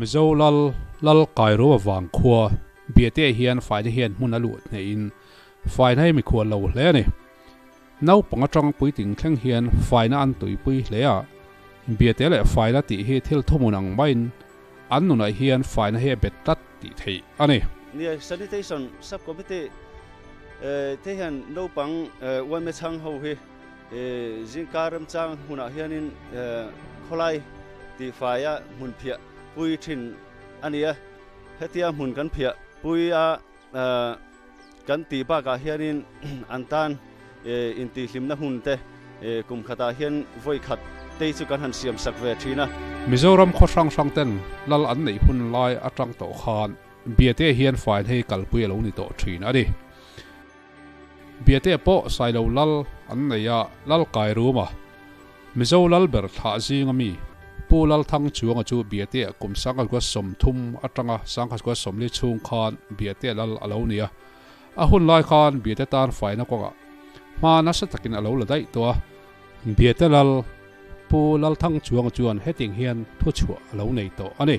Mizo lal lal Kairua vang khua Biate hian faina hian hmun a luh hnehin faina hi mikhual lo hle a ni. Naupang atang puitling thleng hian faina an tuipui hle a, Biate leh faina tih hi thil thuhmun ang maiin an nunah hian faina hi a bet tlat tih theih a ni. Nia, Sanitation Sub-Committee te hian naupang uaime chhang ho hi Zingkar remchang hmunah hianin khawlai tihfaia hmun phiah pui thin a ni a, hetia hmun kan phiah pui a kan tih bakah hianin an tan intihhlimna hun te kum khatah hian vawi khat tei chu kan han siam sak ve thin a. Mizoram khaw hrang hrang ten lal an neih hun lai atang tawh khan Biate hian fain hei kalpui a lo ni tawh thin a ni. Biate pawh Sailo lal an nei a, lal kai rum a. Mizo lal ber thlah zinga mi Pu Lalthang Chuanga chu Biate kum 1930 atanga 1940 chhung khan Biate lal a lo ni a. A hun lai khan Biate tan faina kawngah hma nasa takin a lo la daih tawh a. Biate lal Pu Lalthang Chuanga chuan heting hian thuchhuah a lo nei tawh a ni.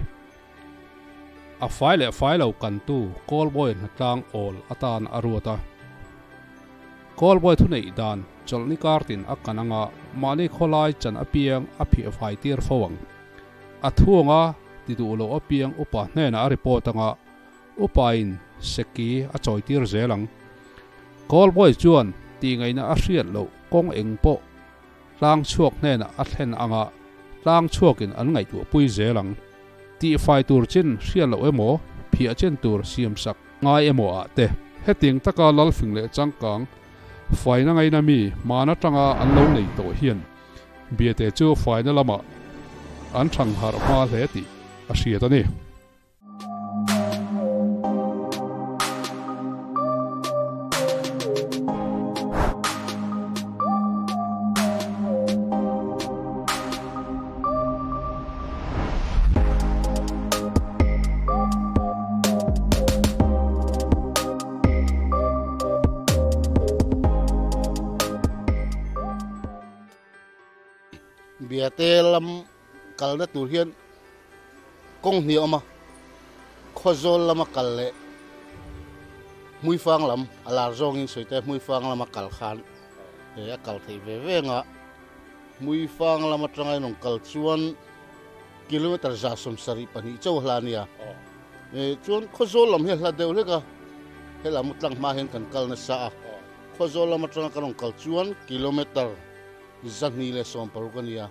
A fai leh fai lo kantu Kawlbawi hnatlang awl atan a ruat a. Kawlbawi thuneih dan chawlhni kartin a kan anga mahni khawlai chan apiang a phiah fai tir fo ang. A thuanga ti duh loh apiang upa hnenah a report anga upain seki a chawi tir zel ang. Kawlbawi chuan tihngaihna a hriat loh kawng eng pawh Tlang chhuak hnenah a thlen anga tlang chhuakin an ngaihtuahpui zel ang. Tihfai tur chin hriat loh emaw, phiah chin tur siamsak ngai emaw ah te. Hetiang taka lalfing leh changkang faina ngaina mi hman atanga an lo nei tawh hian Biate chu faina lamah an thangharh hma hle tih a hriat a ni. Biate lam kalna tur hian kawng hnih a awm a, Khawzawl lama kal leh Hmuifang lam a lar zawngin sawi te Hmuifang lama kal khan a kal theih ve ve ang a, Hmuifang lam atanga in rawn kal chuan kilometer 172 chauh a hla a nia. Chuan Khawzawl lam hi a hla deuh hlek a, helam tlang hma hian kan kal nasa a, Khawzawl lam atanga kan rawn kal chuan kilometer 216 a nia.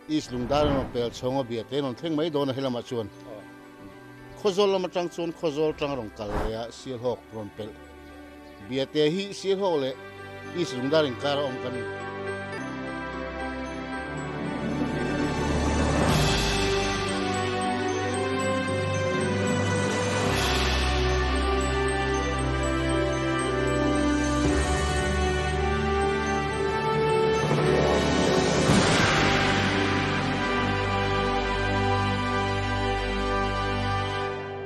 East Lungdar in rawn pel chhawng a bia te in rawn thleng mai dawn a helamah chuan Khawzawl lam atang chuan Khawzawl tang a rawn kal leh a Sialhawk rawn pelh bia te hi Sialhawk leh East Lungdar inkar a awm kan ni.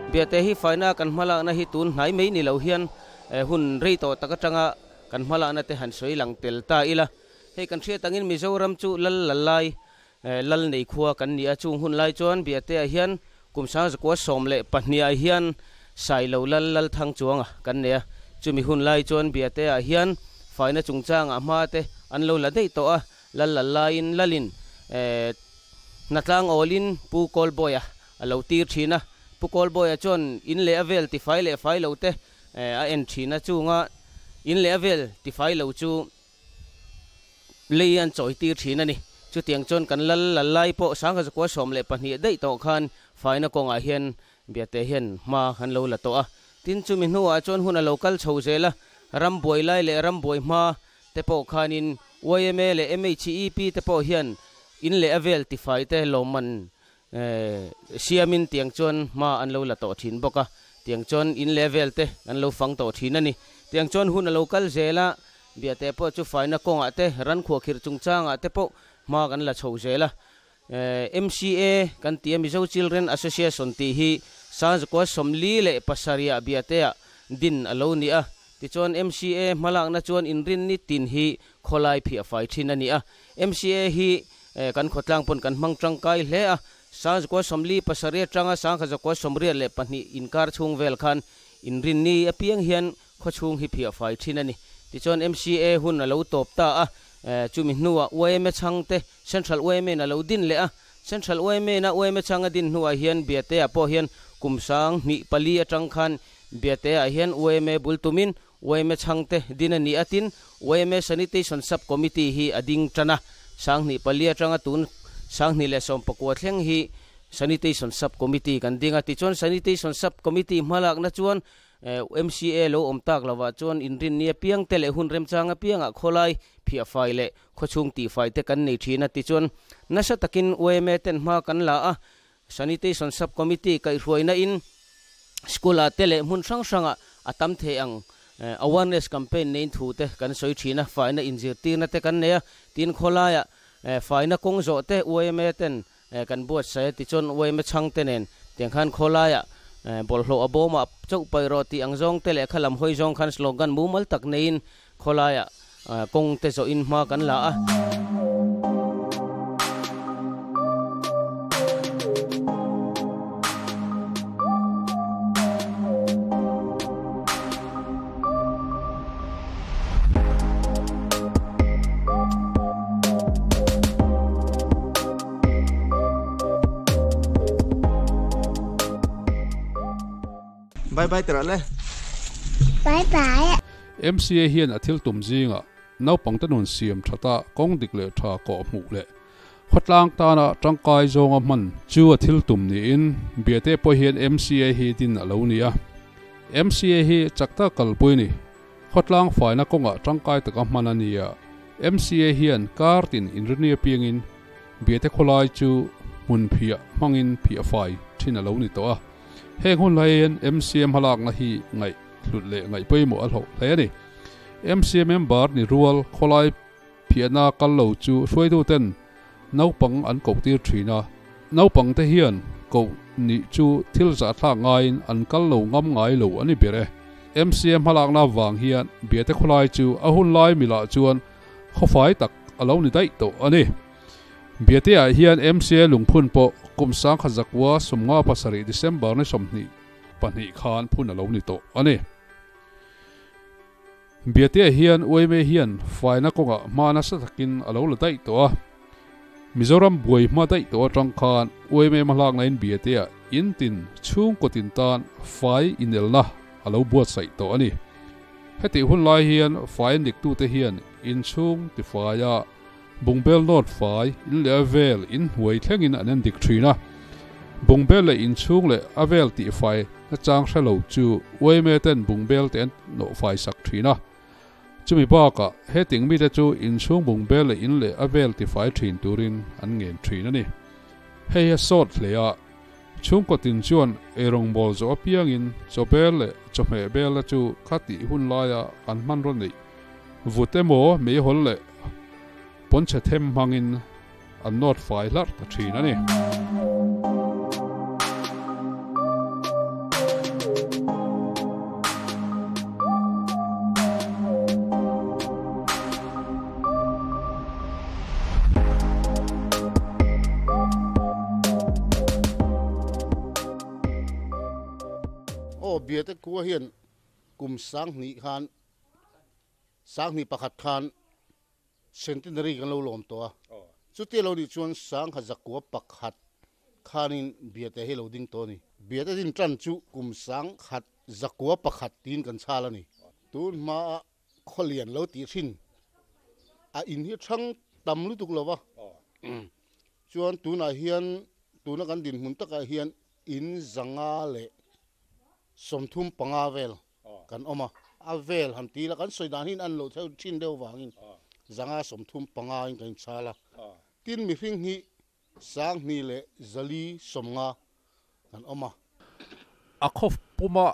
Biate hi faina kan hmalakna hi tun hnai mai ni lo hian hun rei tawh tak atanga kan hmalakna te han sawi lang tel ta ila. Hei kan hriat angin Mizoram chu lal lalai lal nei khua kan ni a, chung hun lai chuan Biate-ah hian kum 1912 ah hian Sailo lal Lalthang Chuanga kan nei a, chumi hun lai chuan Biate-ah hian faina chungchangah hma te an lo la daih tawh a, lal lal laiin lalin hnatlang awlin Pu Kawlbawia a lo tir thin a, Pu Kawlbawia chuan in leh a vel tifai leh fai lo te a en thin a, chunga in leh a vel tifai lo chu Lei an chawi tir thin a ni. Chutiang chuan kan lal lal lai pawh 1912 daih tawh khan faina kawngah hian Biate hian hma kan lo la tawh a. Tin, chumi hnuah chuan hun a lo kal chho zel a, ram buai lai leh ram buai hma te pawh khanin yma leh MHEP te pawh hian In leh a vel tifai te lawmman siamin tiang chuan hma an lo la tawh thin bawk a, tiang chuan in leh a vel te an lo fang tawh thin a ni. Tiang chuan hun a lo kal zel a, Biate pawh chu faina kawngah te, ran khuahkhirh chungchangah te pawh hma kan la chho zel a. MCA kan ti a, Mizo Children Association tih hi Sangzakua 47 ah Biateah din a lo ni a. Tichuan MCA hmalakna chuan inrinni tin hi khawlai phiah fai thin a ni a. MCA hi kan khawtlang pawn kan hmang tangkai hle a. Sangzakua 47 atanga Sangkhazakua 82 inkar chhung vel khan inrinni apiang hian khawchhung hi phiah fai thin a ni. Tichuan MCA hun a lo tawp ta a, chumi hnuah yma chhangte Central yma in a lo din leh a. Central yma in a yma chhang a din hnuah hian Biateah pawh hian kum 2004 atang khan Biateah hian yma bul tumin yma chhangte din a ni a, tin yma Sanitation Sub Committee hi a ding tan a. 2004 atanga tun 2019 thleng hi Sanitation Sub Committee kan ding a. Tichuan Sanitation Sub Committee hmalakna chuan MCA lo awm tak lovah chuan inrinni apiang te leh hun remchang apiangah khawlai phiah fai leh khawchhung tihfai te kan nei thin a. Tichuan, nasa takin yma ten hma kan la a, Sanitation Sub Committee kaihhruaina in school ah te leh hmun hrang hrangah a tam thei ang awareness campaign neiin thu te kan sawi thin a, faina inzirtirna te kan nei a, tin khawlaiah faina kawng zawh te yma ten Kan buatsaih a tichuan yma chhangte nen tiang khan khawlaiah bawlhhlawh a bawmah chauh paih rawh tih ang zawng te leh kha lam hawi zawng khan slogan mumal tak neiin khawlaiah kawng te zawhin hma kan la a. Bye bye tirah le. Bye bye. MCA hian a thil tum zingah naupangte nun siam thata kawng dik leh tha kawh hmuh leh khawtlang tana tangkai zawnga hman chu a thil tum niin Biate pawh hian MCA hi din a lo ni a. MCA hi chak tak kalpui ni. Khawtlang faina kawngah tangkai taka hman a ni a. MCA hian kar tin inrini apiangin Biate khawlai chu hmun phiah hmangin phiah fai thin a lo ni tawh a. Heng hun lai hian MCA hmalakna hi ngaih hlut leh ngaih pawimawh a hlauh hle a ni. MCA member ni rual khawlai phiahna kal lo chu hruaituten naupang an koh tir thin a. Naupang te hian koh nih chu thil zahthlak ngaiin an kal lo ngam ngai lo a ni ber e. MCA hmalakna vang hian Biate khawlai chu a hun lai milah chuan khawfai tak a lo ni daih tawh a ni. Biate-ah hian MCA lungphun pawh kum 1957 December ni 22 khan phun a lo ni tawh a ni. Biate-ah hian yma hian faina kawngah hma nasa takin a lo la daih tawh a. Mizoram buai hma daih tawh atang khan yma hmalaknain Biate-ah in tin chhungkaw tin tan fai inelna a lo buatsaih tawh a ni. Hetih hun lai hian fai niktute hian inchhung tifaia bungbel nawt fai in leh a vel in hnuai thlengin an en dik thin a. Bungbel leh inchhung leh a vel tihfai nachang hre lo chu yma ten bungbel te an nawh fai sak thin a. Chumi bakah heting mite chu inchhung bungbel leh in leh a vel tifai thin turin an ngen thin a ni. Hei hi a sawt hle a. Chhungkaw tin chuan eirawngbawl zawh apiangin chawbel leh chawhmeh bela chu kha tih hun laia an hmanraw neih vut emaw meihawl leh pawnchhe them hmangin an nawt fai hlarh ta thin a ni. Aw Biate khua hian kum 2000 khan 2001 khan centenary kan lo lawm tawh a, chutia lo nih chuan 1901 khanin Biate hi lo ding tawh a ni. Biate din tan chu kum 1901 tiin kan chhal a ni. Tun hmaa khawlian lo tih hrin a in hi thang tam lutuk lo va, chuan tunah hian tuna kan dinhmun takah hian in 135 vel kan awm a, a vel han ti ila kan sawi dan hian an lo theu thin deuh vangin 135 in kan inchhal a. Tin mihring hi 2450 kan awm a. A khaw puma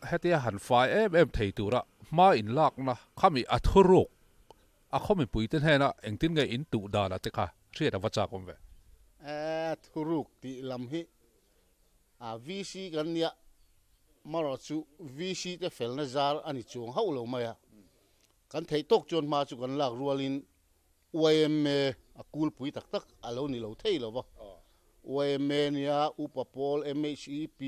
hetia han fai em em thei tura hma in lakna khami a thuruk a khaw mipuite hnena engtin nge in tuh dan a te kha hriat a va chak awm ve. A thuruk tih lam hi a VC kan nia, marawh chu VC te felna zar a ni chuang hauh lo mai a. Kan theih tawk chuan hma chu kan lak rualin YMA a kulpui tak tak a lo ni lo thei lo va. YMA nia Upa Pawl, MHEP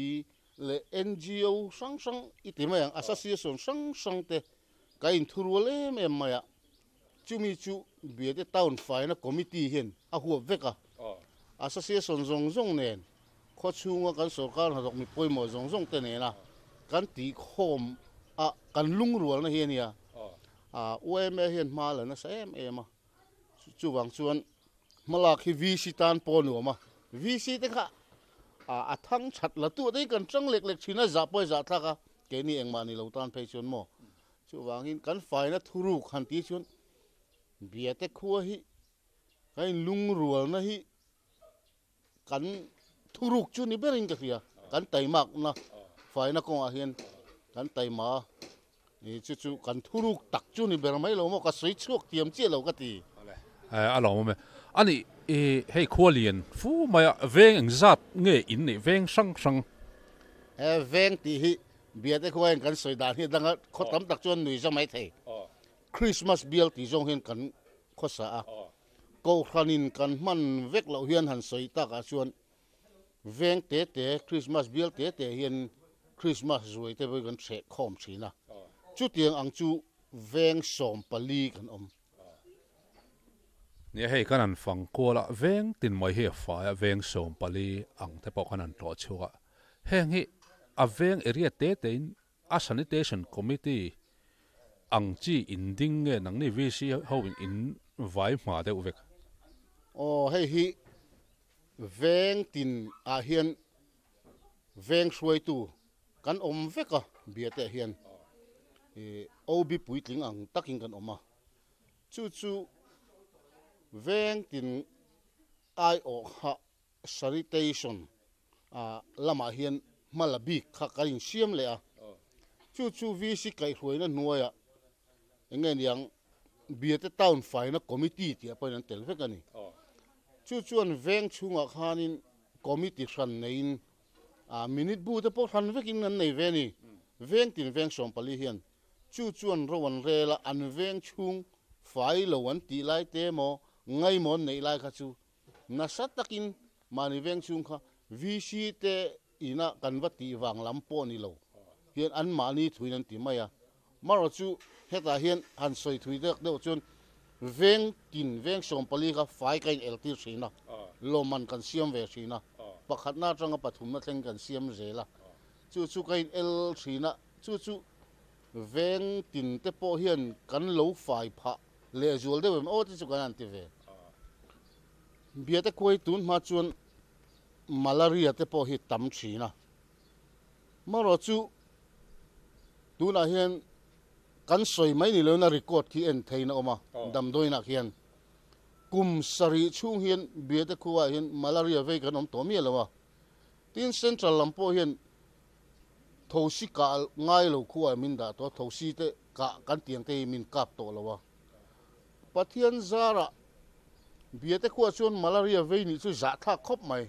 leh NGO hrang hrang i ti mai ang, association hrang hrang te ka inthurual em em mai a. Chumi chu Biate Town Faina Committee hian a huap vek a. Association zawng zawng nen khawchhunga kan sorkar hnathawk mi pawimawh zawng zawng te nena kan tihkhawm a kan lungrualna hi a nia. YMA hian hma la nasa em em a, chuvang chuan hmalak hi VC tan pawh a nuam a, VC te kha a thang that la tu te hi kan tang lek lek thin a, zah pawh a zah thlak a, keini engmah ni lo tan phei chuan maw. Chuvangin kan faina thuruk han tih chuan Biate khua hi kan inlungrualna hi Kan thuruk chu ni berin ka hria, kan taimakna faina kawngah hian kan taima a, chu chu kan thuruk tak chu ni ber mai lo maw, ka sawi chhuak thiam chiah lo ka ti. A lawm awm e. A nih hei khua lian fu mai a, veng engzat nge in nih veng hrang hrang? He veng tih hi Biate khua hian kan sawi dan hi a dang a, khaw tam tak chuan nui za mai thei. Christmas bial tih zawng hian kan khawsa a. Kohhranin kan hman vek loh hian han sawi takah chuan veng te te, Krismas bial te te hian Krismas zuai te pawh hi kan hreh khawm thin a. Chutiang ang chu veng 14 kan awm. Nia hei kan han fang kual a, veng tin mai hi a fai a, veng 14 ang te pawh kan han tlawh chhuak a. Heng hi a veng area te tein A Sanitation Committee ang chi in ding nge nangni VC ho in in vai hma deuh vek? Aw hei hi veng tin ah hian veng hruaitu kan awm vek a Biate ah hian OB puitling ang takin kan awm a, chu chu veng tin aiawh kha Sanitation lamah hian hma la bik kha kan insiam leh a, chu chu VC kaihhruaina hnuaiah eng nge niang Biate Town Faina Committee tih ah pawhin an tel vek a ni. Chu chuan veng chhungah khanin committee hran neiin minute bu te pawh hran vekin an nei ve a ni. Veng tin veng 14 hian chu chuan ro an rel a, an veng chhung fai lo an tih lai te emaw ngaimawh an neih lai kha chu Nasa takin mahni veng chhung kha VC te ina kan va tih vang lam pawh ni lo hian an mahni thuin an ti mai a. Marawh chu hetah hian han sawi thui deuh deuh chuan veng tin veng 14 kha fai ka in eltir thin a, lawmman kan siam ve thin a, pakhatna atanga pathumna thleng kan siam zel a, chu chu ka in el thin a, chu chu veng tin te pawh hian kan lo fai phah Lehzual deuh em aw te chu kan han ti ve. Biate khuai tun hma chuan malaria te pawh hi tam thin a. Marawh chu tunah hian kan sawi mai ni loin a record khi en theiin a awm a, damdawiinah khian kum sarih chhung hian Biate khuaah hian malaria vei kan awm tawh miah lo a. Tin central lam pawh hian thosi kah ngai lo khuaah min dah tawh a, thosi te Kah kan tiang te hi min kap tawh lo a. Pathian zarah Biate khuah chuan malaria vei nih chu zahthlak khawp mai.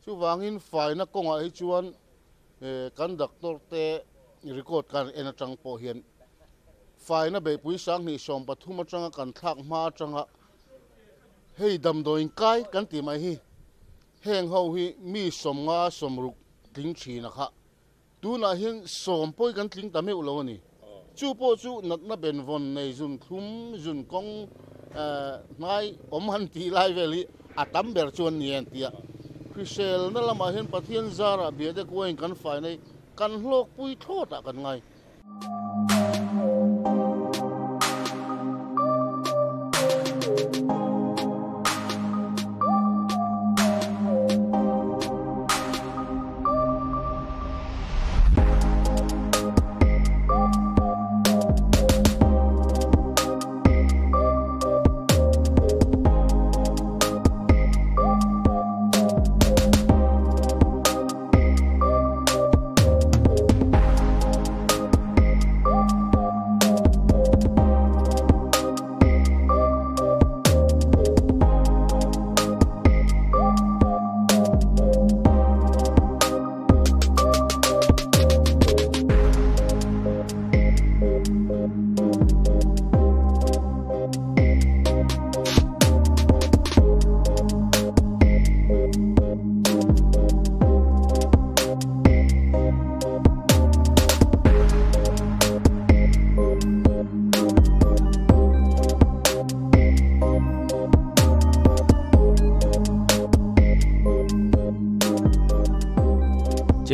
Chuvangin faina kawngah hi chuan kan doctor te record kan en atang pawh hian faina beihpui 2013 atanga kan thlak hma atanga hei damdawiin kai kan tih mai hi heng ho hi mi 50 60 tling thin a kha. Tunah hian sawm pawh hi kan tling ta meuh lo a ni. Chu pawh chu natna benvawn nei zun thlum, zun kawng hnai awm han tih lai vel hi a tam ber chuan ni an ti a. Hriselna lamah hian Pathian zarah Biate kuain kan fai nei kan hlawkpui thlawtah kan ngai.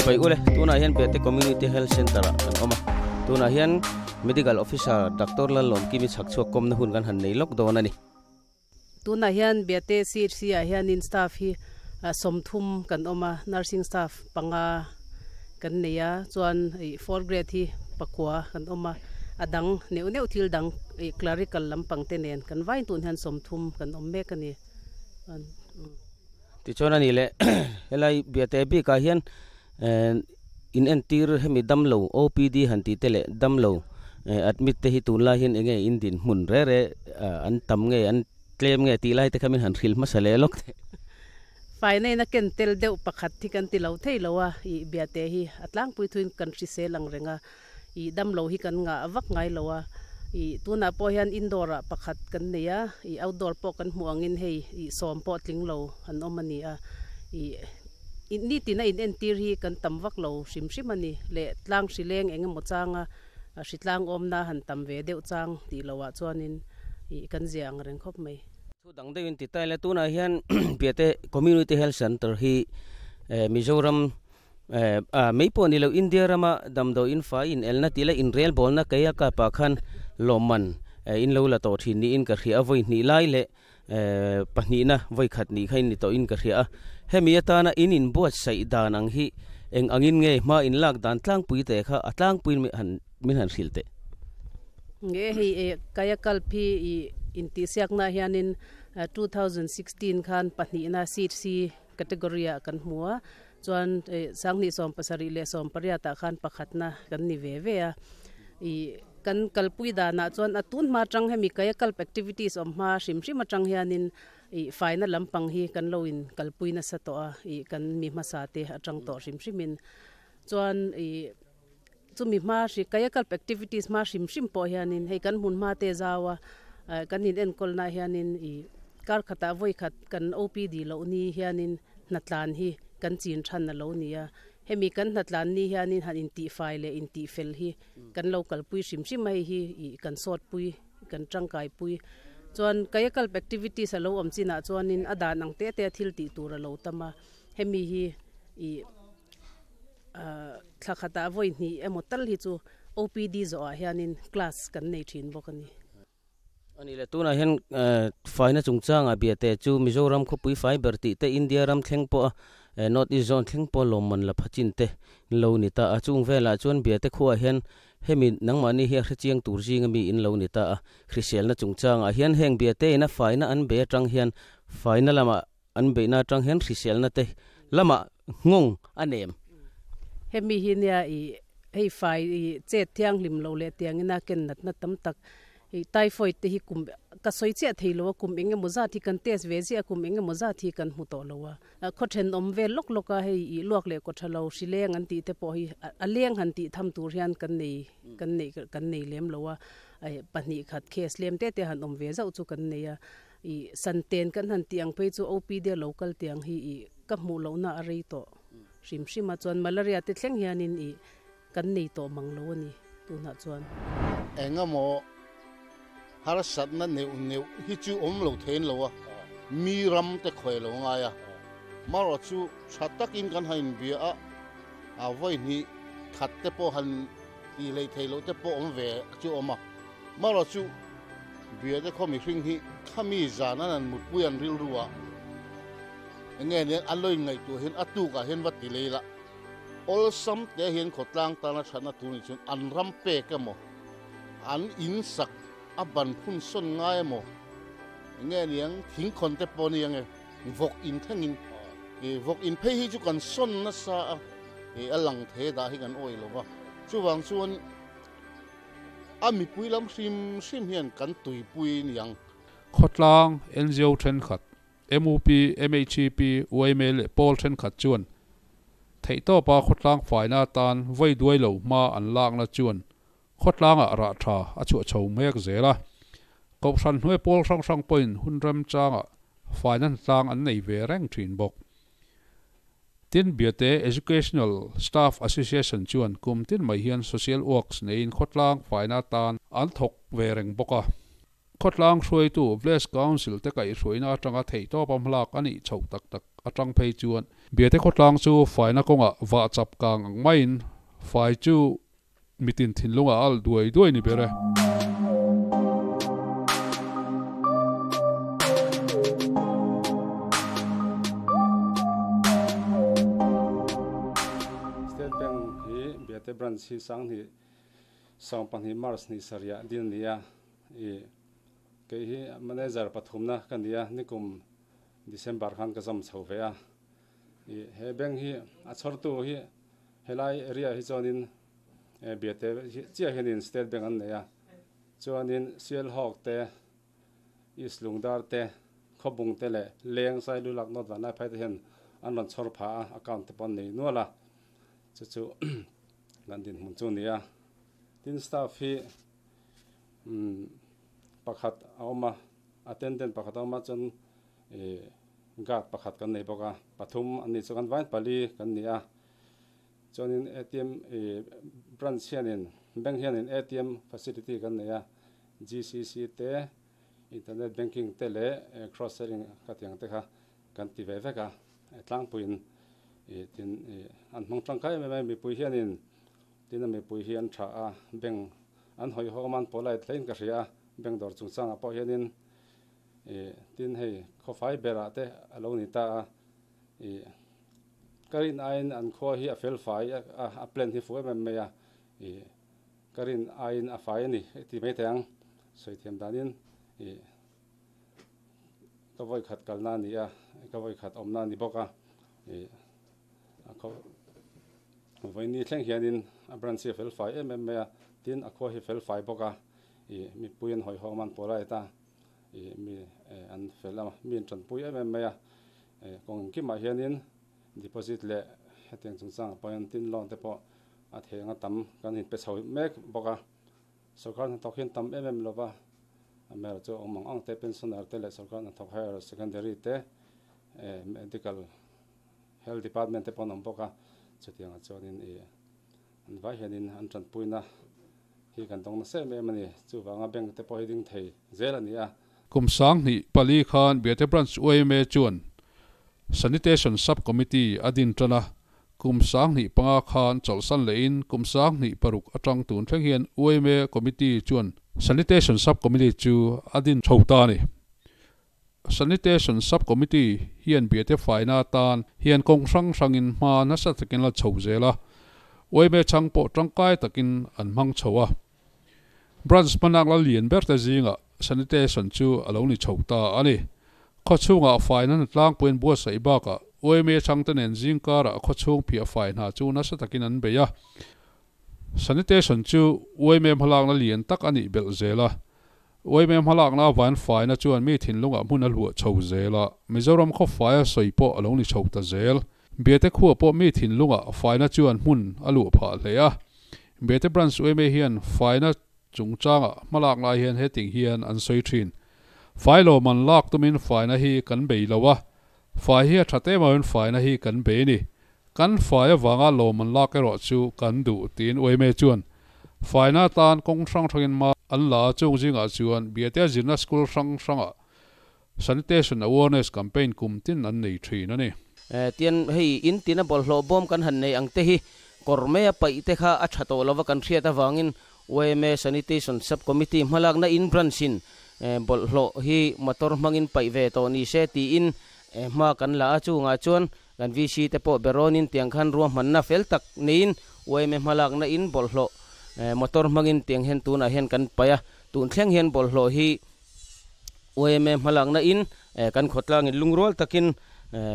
Chibai ule, tunah hian Biate Community Health Centre ah kan awm a, tunah hian Medical Officer Doctor Lalawmkimi chhakchhuak kawmna hun kan han nei lawk dawn a ni. Tunah hian Biate CHC ah hianin staff hi 30 kan awm a, nursing staff panga kan nei a, chuan ih fourth grade hi pakua kan awm a, a dang neuh neuh thil dang ih clerical lampang te nen kan vain tun hian 30 kan awm mek a ni. Tichuan a nih leh helai Biate bikah hian in entir hemi damlo OPD han tih te leh damlo admit te hi tunlai hian enge in dinhmun re re an tam nge an tlem nge tih lai te kha min han hrilh hmasa leh lawk teh. Faina in a ken tel deuh pakhat hi kan ti lo thei lo a, ih Biate hi a tlangpui thuin kan hrisel ang reng a, Ih damlo hi kan ngah vak ngai lo a, ih tunah pawh hian indoor ah pakhat kan nei a, ih outdoor pawh kan hmuh angin hei ih sawm pawh tling lo an awm a ni a, ih nitin a in entir hi kan tam vak lo hrim hrim a ni leh tlang hri leng eng emaw changa hri tlang awmna han tam ve deuh chang tih loh ah chuanin ih kan zia ang reng khawp mai. Thu dang deuhin ti ta ila tunah hian Biate Community Health Centre hi Mizoram Mai pawh ni lo, India rama damdawiin fai inelna tih leh inrelbawlna kei a kapa khan lawmman in lo la tawh thin niin ka hria a, vawi hnih lai leh pahnihna vawi khat nih kha in ni tawhin ka hria a. Hemi atana in inbuatsaih dan ang hi eng angin nge hma in lak dan tlangpui te kha a tlangpuiin min han hrilh teh. Nge hei Kaya Kalp hi i intihsiaknaah hianin 2016 khan pahnihna seat si category ah kan hmu a, Chuan sanghnih 78 leh 18 ah khan pakhatna kan ni ve ve a. Ih kan kalpui danah chuan a tun hma atang hemi kaia kalp activities awm hma hrim hrim atang hianin ih faina lampang hi kan lo in kalpui nasa tawh a, ih kan mi hmasa te atang tawh hrim hrimin. Chuan ih chumi hma hri kaia kalp activities hma hrim hrim pawh hianin hei kan hmun hma te zau a, kan in enkawlna hianin ih kar khatah vawi khat kan OPD loh ni hianin hnatlan hi kan chin than a lo ni a, hemi kan hnatlan ni hianin han intihfai leh intihfel hi kan lo kalpui hrim hrim a, hei hi ih kan sawtpui kan tangkaipui. Chuan kayakalp activities a lo awm chinah chuanin a dan ang te te a thil tih tur a lo tam a, hemi hi ih thla khatah vawi hnih emaw tal hi chu OPD zawhah hianin class kan nei thin bawk a ni. A nih leh tunah hian faina chungchangah biate chu Mizoram khawpui fai ber tih te India ram thleng pawha North East Zone thleng pawha lawmman la pha chin te lo ni ta a. Chung velah chuan biate khuaah hian hemi nangmahni hi a hrechiang tur zinga mi in lo ni ta a. Hriselna chungchangah hian heng biate ina faina an bei atang hian faina lamah an beihna atang hian hriselna te lamah nghawng a nem. Hemi hi nia i hei fai i chet thianghlim lo leh tiangin a ken natna tam tak i typhoid te hi kum ka sawi chiah thei lo a, kum eng emaw zat hi kan test ve ziah a, kum eng emaw zat hi kan hmu tawh lo a. Khaw thenawm vel lawk lawk a hei i luak leh kawtha lo hri leng an tih te pawh hi a leng han tih tham tur hian kan nei kan nei kan nei lem lo a, pahnih khat case lem te te han awm ve zauh chu kan nei a. I santen kan han tih ang phei chu OPD a lo kal tiang hi i ka hmuh lohna a rei tawh hrim hrim a, chuan malaria te thleng hianin i kan nei tawh mang lo a ni tunah chuan. Engemaw harsatna neuh neuh hi chu awm lo thein lo a, mi ram te khawi lo ngai a, marawh chu tha takin kan han inbia a, a vawi hnih khat te pawh han tih lei thei loh te pawh awm ve chu awm a, marawh chu Biate khaw mihring hi khami zan an an mutpui an rilru ah enge nen a lo inngaihtuah hian a tuk ah hian va ti lei la, awlsam te hian khawtlang tana thatna tur nih chuan an ram pek emaw an in sak a ban phun sawn ngai emaw enge niang thingkhawn te pawh ni ange vawk in thlengin vawk in phei hi chu kan sawn nasa a a lang thei dah hi kan awih lo va chuvang chuan A mipui lam hrim hrim hian kan tuipui niang. Khawtlang, ngo thenkhat, mup, MHEP, yma leh pawl thenkhat chuan theihtawpa khawtlang faina atan vawi duai lo hma an lakna chuan khawtlangah rah tha a chhuah chho mek zel a. Kohhran hnuai pawl hrang hrang pawhin hun remchangah faina hnatlang an nei ve reng thin bawk. Tin, Biate Educational Staff Association chuan kum tin mai hian social works neiin khawtlang faina atan an thawk ve reng bawk a. Khawtlang hruaitu Village Council te kaihhruaina atanga theihtawp a hmalak a nih chhoh tak tak atang phei chuan Biate khawtlang chu faina kawngah vah chap kang ang maiin fai chu mitin thinlungah a alh duai duai ni ber e. State Bank hi Biate Branch hi sanghnih 12 March ni sarih ah din a ni a, ih kei hi Manager pathumna ka ni a, nikum December khan ka zawm chho ve a, ih he bank hi a chhawrtu hi helai area hi chuanin Biate chiah hianin State Bank an nei a, chuanin Sialhawk te, East Lungdar te, Khawbung te leh Leng Sailulak North Vanlaiphai te hian an rawn chhawr phah a, account te pawh an nei nual a, chu chu kan dinhmun chu a ni a. Tin staff hi pakhat a awm a, attendant pakhat a awm a, chuan ih guard pakhat kan nei bawk a, pathum an nih chu kan vain pali kan ni a. Chuanin ATM ih branch hianin bank hianin ATM facility kan nei a, GCC te, internet banking te leh cross selling ka tih ang te kha kan ti ve vek a, tlangpuiin ih tin ih an hmang tangkai em em a, mipui hianin tin a mipui hi an tha a, bank an hawihhawm a an polite hlein ka hria a, bank dawr chungchangah pawh hianin ih tin hei khawfai berah te a lo ni ta a ih. Ka rin aiin an khua hi a fel fai a, a plan hi fuh em em mai a, ih ka rin aiin a fai a ni ti mai thei ang. Sawi thiam danin ih ka vawi khat kalna a ni a, ka vawi khat awmna a ni bawk a, ih a khaw vawiin thleng hianin a branch hi a fel fai em em mai a, tin a khua hi a fel fai bawk a, ih mipui an hawihhawm a an pawh lai ta. Ih mi an fel a, mi an tanpui em em mai a, kawng engkimah hianin deposit leh hetiang chungchangah pawh hian tin loan te pawh a thei anga tam kan inpe chho mek bawk a, sorkar hnathawk hian tam em em lova, amaherawhchu awm ang ang te pensioner te leh sorkar hnathawk higher secondary te medical health department te pawh an awm bawk a, chutiangah chuanin ih an vai hianin an tanpuina. Hi kan dawng nasa em em a ni. Chuvanga bank te pawh hi ding thei zel a ni a. Kum 2004 khan Biate Branch yma chuan Sanitation Sub Committee a din tan a, kum 2005 khan chawlhsan lehin kum 2006 atang tun thleng hian yma Committee chuan Sanitation Sub Committee chu a din chho ta a ni. Sanitation Sub Committee hian Biate faina atan hian kawng hrang hrangin hma nasa takin la chho zel a, yma chhang pawh tangkai takin an hmang chho a. Branch hmanak la lian ber te zingah Sanitation chu a lo ni chho ta a ni. Khawchhungah faina hna tlangpuiin buatsaih bakah yma chhangte nen zingkarah khawchhung phiah fai hna chu nasa takin an bei a. Sanitation chu yma hmalakna lian tak a nih belh zel a. Uaime hmalakna van faina chuan mi thinlungah hmun a hluah chho zel a, Mizoram khaw faia sawi pawh a lo ni chho ta zel. Biate khua pawh mi thinlungah faina chuan hmun a luh phah hle a. Biate Branch Uaime hian faina chungchangah hmalak lai hian heting hian an sawi thin. Fai lawm an lak tumin faina hi kan bei lo a, fai hi a tha te mauin faina hi kan bei ni. Kan fai avanga lawm an lak erawh chu kan duh tiin Uaime chuan faina atan kawng hrang hrangin hma an la a, chung zingah chuan Biatea zirna school hrang hrangah Sanitation Awareness Campaign kum tin an nei thin a ni. Tian hei in tina bawlhhlawh bawm kan han nei ang te hi kawr mai a paih te kha a tha tawh lova kan hriat avangin yma Sanitation Sub Committee hmalakna in branch in bawlhhlawh hi motor hmangin paih ve tawh ni se tiin hma kan la a, chungah chuan Kan VC te pawh berawnin tiang khan ruahmanna fel tak neiin yma hmalakna in bawlhhlawh motor hmangin tiang hian tunah hian kan paih a, tun thleng hian bawlhhlawh hi yma hmalakna in kan khawtlangin lungrual takin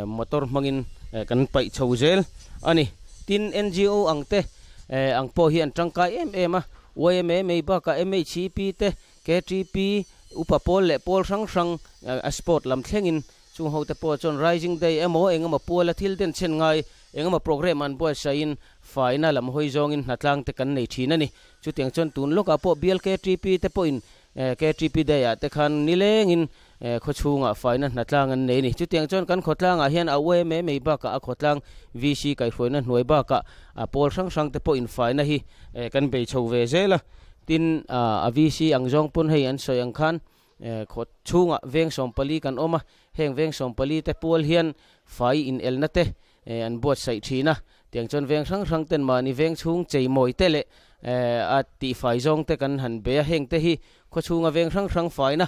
motor hmangin kan paih chho zel a ni. Tin, NGO ang te ang pawh hi an tangkai em em a, yma mai bakah MHEP te, KTP, upa pawl leh pawl hrang hrang a sport lam thlengin Chung hote pawh chuan Rising Day emaw engemaw puala thil den chhen ngai engemaw programme an buatsaihin faina lam hawi zawngin hnatlang te kan nei thin a ni. Chutiang chuan tun lawkah pawh bial KTP te pawhin KTP Day ah te khan nilengin khawchhungah faina hnatlang an nei a ni. Chutiang chuan kan khawtlangah hian a yma mai bakah a khawtlang VC kaihhruaina hnuai bakah a pawl hrang hrang te pawhin faina hi kan bei chho ve zel a. Tin, a VC ang zawng pawn hei an sawi ang khan Khaw chhungah veng 14 kan awm a, heng veng 14 te pual hian fai inelna te an buatsaih thin a, tiang chuan veng hrang hrang ten mahni veng chhung cheimawi te leh a tihfai zawng te kan han bei a, heng te hi khawchhunga veng hrang hrang faina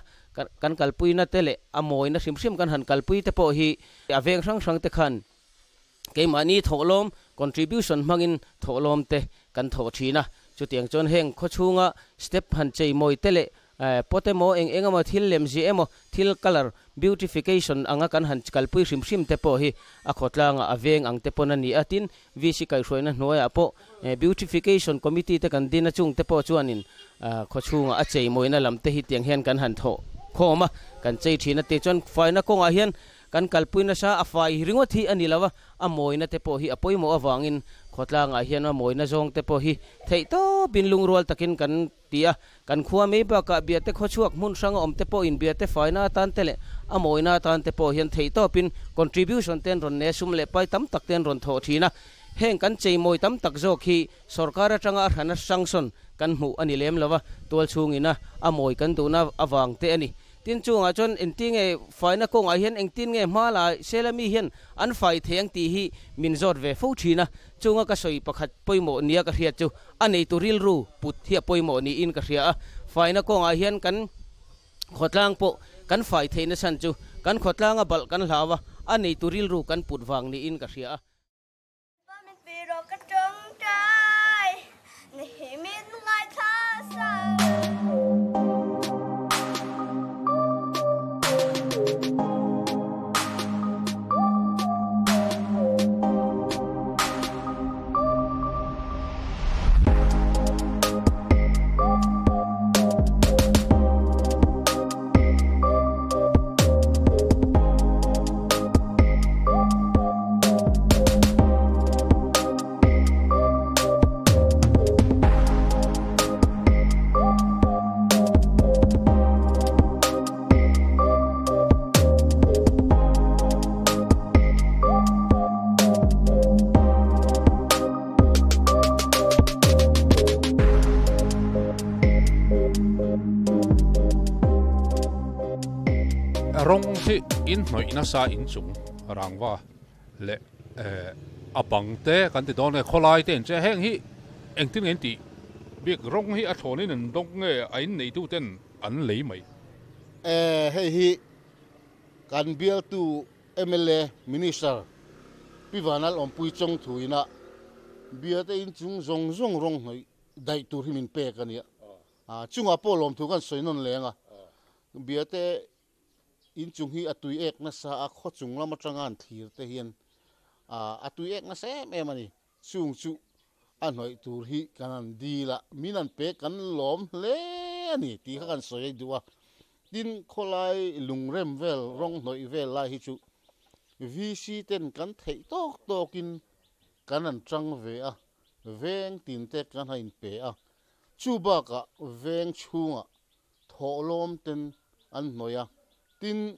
kan kalpuina te leh a mawina hrim hrim kan han kalpui te pawh hi a veng hrang hrang te khan keimahni thawhlawm, contribution, hmangin thawhlawm te kan thawh thin a, chutiang chuan heng khawchhunga step han cheimawi te leh pot emaw eng eng emaw thil lem ziah emaw thil colour beautification anga kan han kalpui hrim hrim te pawh hi a khawtlangah a veng ang te pawn a ni a, tin VC kaihhruaina hnuaiah pawh beautification committee te kan din a chung te pawh chuanin khawchhungah a cheimawina lam te hi tiang hian kan han thawh khawm a, kan chei thin a, tichuan faina kawngah hian Kan kalpui nasa a fai ringawt hi a ni lo a, a mawina te pawh hi a pawimawh avangin khawtlangah hian a mawina zawng te pawh hi theih tawpin lungrual takin kan ti a. Kan khua mai bakah Biate khawchhuak hmun hranga awm te pawhin Biate faina atan te leh a mawina atan te pawh hian theih tawpin contribution te an rawn nei a, sum leh pai tam tak te an rawn thawh thin a. Heng kan cheimawi tam tak zawk hi sawrkar atanga a hrana sanction kan hmuh a ni lem lo a, tualchhungin a a mawi kan duhna avang te a ni. Tin chungah chuan engtin nge faina kawngah hian engtin nge hma la sela mi hian an fai thei ang tih hi min zawt ve fo thin a, chunga ka sawi pakhat pawimawh nia ka hriat chu a neitu rilru put hi a pawimawh niin ka hria a, faina kawngah hian kan khawtlang pawh kan fai theihna chhan chu kan khawtlanga balh kan hlau a, a neitu rilru kan put vang niin ka hria a. Rawng hi in hnawih nasa inchung rangva leh a bang te kan ti dawn nge khawlai te in che heng hi engtin nge in tih bik rawng hi a thlawnin an dawng nge a inneitu ten an lei mai. Hei hi kan bialtu mla Minister Pi Vanal Awmpui Chawngthu ina biate inchung zawng zawng rawng hnawih daih tur hi min pek a nia. Chungah pawh lawmthu kan sawi nawn leng a, biate inchung hi a tui ek nasa a, khaw chung lam atanga an thlir te hian a tui ek nasa em em a ni. Chung chu a hnawih tur hi kan han dil a, min han pek kan lawm hle a ni tih kha kan sawi a duh a. Tin, khawlai lungrem vel rawng hnawih vel lai hi chu VC ten kan theih tawk tawkin kan han tang ve a, veng tin te kan han inpe a. Chu bakah veng chhungah thawhlawm ten an hnawih a, tin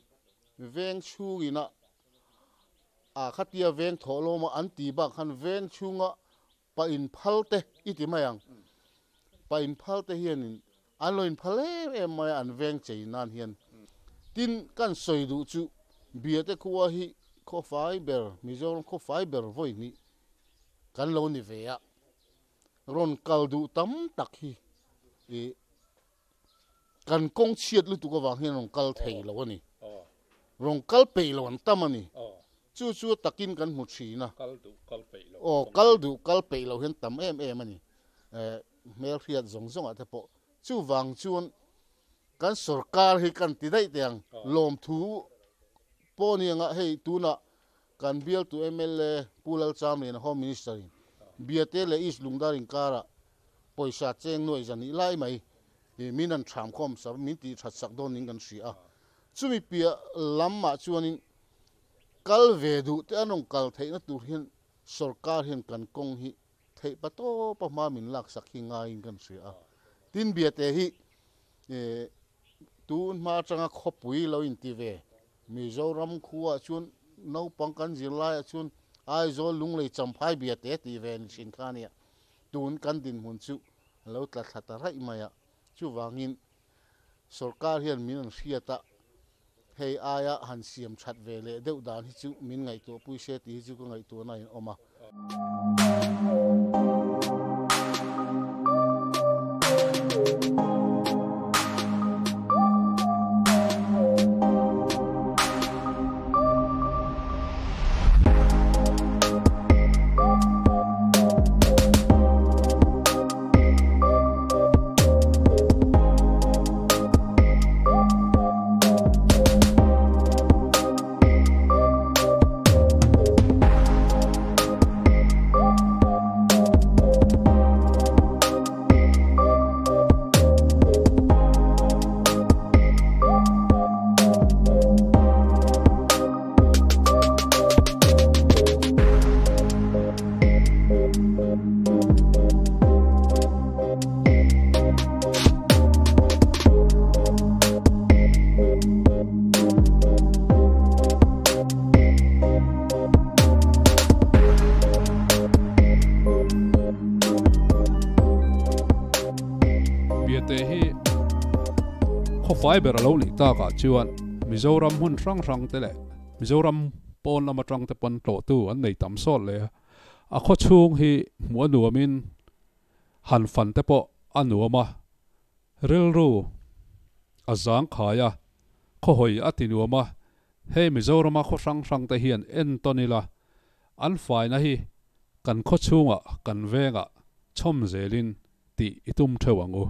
veng chhungin a a khatia veng thawhlawma an ti bak khan veng chhunga pa inphal te i ti mai ang. Pa inphal te hianin an lo inphal em em mai a an veng chei nan hian. Tin kan sawi duh chu Biate khua hi khawfai ber Mizoram khawfai ber vawi hnih kan lo ni ve a. Rawn kal duh tam tak hi ih kan kawng chhiat lutuk avang hian rawn kal thei lo a ni. Rawn kal peih lo an tam a ni. Chu chu takin kan hmu thin a. Aw kal duh kal peih lo hian tam em em a ni. Eh hmelhriat zawng zawngah te pawh chuvang chuan kan sorkar hi kan ti daih teh ang. Lawmthu pawh a ni ang a, hei tunah Kan bialtu mla Pu Lalchamliana Home Minister in Biate leh East Lungdar inkarah pawisa cheng nuai zan nih lai mai min an tham khawm sak min tih that sak dawn niin kan hria a. Chumi piah lamah chuanin kal ve duh te an rawn kal theihna tur hian sorkar hian kan kawng hi theih pa tawpa hma min lak sak hi ngaiin kan hria a. Tin Biate hi tun hma atanga khawpui lo inti ve Mizoram khuaah chuan naupang kan zir laiah chuan Aizawl Lunglei Champhai bia te tih ve ni thin kha a nia. Tun kan dinhmun chu a lo tla thla ta raih mai a. Chuvangin sorkar hian min an hriat a, Hei aia han siam that ve leh deuh dan hi chu min ngaihtuah pui se tih hi chu ka ngaihtuahna a inawm a. Biate hi khawfai ber a lo nih takah chuan Mizoram hmun hrang hrang te leh Mizoram pawn lama tang te pawn tlawhtu an nei tam sawt leh a, a khaw chhung hi hmuh a nuamin han fan te pawh a nuam a, rilru a zang khai a, khawhawi a ti nuam a, hei Mizorama khaw hrang hrang te hian entawn ila an faina hi kan khaw chhungah kan vengah chhawm zelin tih i tum theuh ang u.